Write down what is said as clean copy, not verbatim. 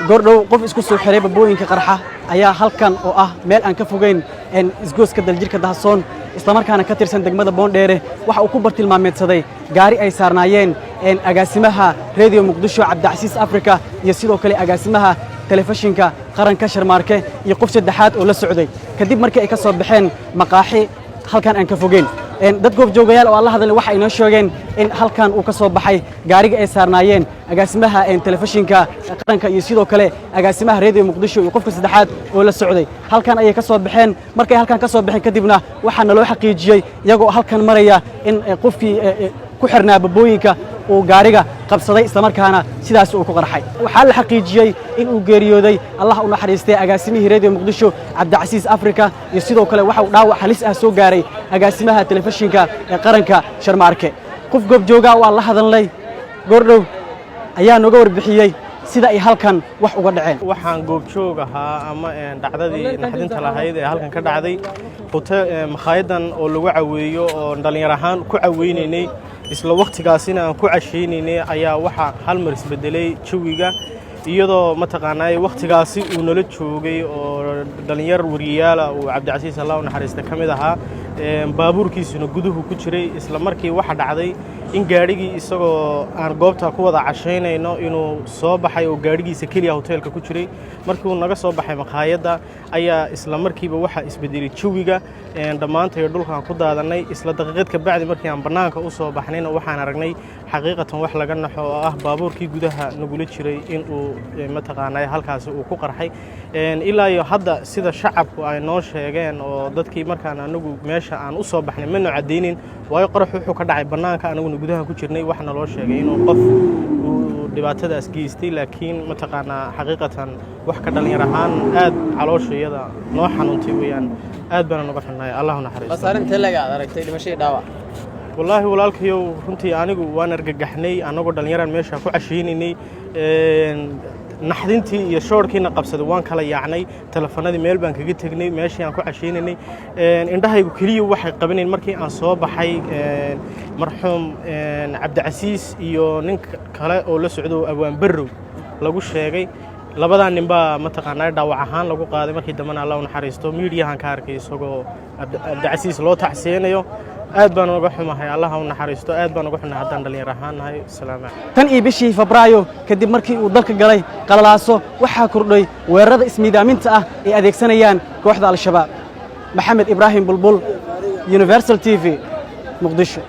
Goordhow qof isku soo xiray babooyinka qarxa ayaa halkan oo ah meel aan ka fogeyn isgooska Daljirka Dahsoon, islamarkaana ka tirsan degmada Boondheere, waxa uu ku bartilmaameedsaday gaari ay saarnaayeen agaasimaha Reediyo Muqdisho, Cabdicasiis Afrika, iyo sidoo kale agaasimaha Telefishinka Qaranka, Sharmaarke, iyo qof saddexaad oo la socday, kadib markii ay ka soo baxeen maqaaxi halkan aan ka fogeyn. Dad goobjoogayaal oo aan la hadalin waxa ay noo sheegeen in halkan uu ka soo baxay gaariga ay saarnaayeen agaasimaha Telefishinka Qaranka iyo sidoo kale agaasimaha Reediyo Muqdisho iyo qofka saddexaad oo la socday. Halkan ayay ka soo baxeen. Markay halkan ka soo baxeen kadibna waxaa naloo xaqiijiyey iyagoo halkan maraya in qofkii ku xirnaa babooyinka uu gaariga qabsaday, islamarkaana sidaas uu ku qarxay. Waxaa la xaqiijiyey in uu geeriyooday, Allah u naxariistay, agaasimihii Reediyo Muqdisho, Cabdicasiis Afrika, iyo sidoo kale waxa uu dhaawac halis ah soo gaaray agaasimaha Telefishinka ee Qaranka, Sharmaarke. Qof goobjoogaa oo aan la hadalnay goordhow ayaa nooga warbixiyey sida ay halkan wax uga dhaceen. Waxaan goobjoog ahaa ama dhacdadii naxdinta lahayd ee halkan ka dhacday makhaayaddan oo lagu caweeyo, oo dhallinyar ahaan ku caweynaynay, isla wakhtigaasina aan ku cashaynaynay, ayaa waxaa hal mar isbedelay jawiga, iyadoo mataqaanaa wakhtigaasi uu nala joogay oo dhallinyar wariyaala uu Cabdicasiis, Allah u naxariista, ka mid ahaa, baabuurkiisuna guduhu ku jiray. Isla markii waxa dhacday in gaadhigii, isagoo aan goobta ku wada cashaynayno, inuu soo baxay oo gaadhigiisa keliya hoteelka ku jiray. Markii uu naga soo baxay makhaayadda ayaa isla markiiba waxaa isbedelay jawiga, dhammaantayo dhulkaan ku daadannay. Isla daqiiqad ka bacdi markii aan bannaanka u soo baxnayna, waxaan aragnay xaqiiqatan wax laga naxo oo ah baabuurkii gudaha nagula jiray in uu mataqaanaa halkaasi uu ku qarxay. Ilaa iyo hadda, sida shacabku ay noo sheegeen oo dadkii markaan anagu meesha aan u soo baxnay, mana caddaynin, waayo qarax wuxuu ka dhacay bannaanka, anaguna gudaha ku jirnay. Waxaa naloo sheegay inuu qof uu dhibaatadaas geystay, laakiin mataqaanaa xaqiiqatan wax ka dhallinyar ahaan aad caloosha iyada noo xanuuntay weeyaan. Aad baana noga xunnahay. Allahu naxariisto. Khasaare intee leeg aad aragtay, dhimashadii, dhaawac? Wallaahi walaalkayow, runtii anigu waan argagaxnay. Annagoo dhallinyaraan meesha ku cashaynaynay, naxdintii iyo shoorkiina qabsaday, waan kala yaacnay. Telefonadii meel baan kaga tegnay meeshii aan ku cashaynaynay. Indhahaygu keliya waxay qabanayn markii aan soo baxay marxuum Cabdicasiis iyo nin kale oo la socdo, Abwaan Barrow lagu sheegay. Labadaa nin baa mataqaanaa dhaawac ahaan lagu qaaday. Markii dambena, Allah u naxariisto, miidiyahan ka arkay isagoo Cabdicasiis loo tacsiyeynayo. Aad baan uga xumahay. Allah u naxariisto. Aad baan uga xumahay haddaan dhallinyar ahaan nahay. Salaam. Tan iyo bishii Febraayo, kadib markii uu dalka galay qalalaaso, waxaa kordhay weerarada ismiidaaminta ah ay adeegsanayaan kooxda Al-Shabaab. Maxamed Ibraahim Bulbul, Universal TV, Muqdisho.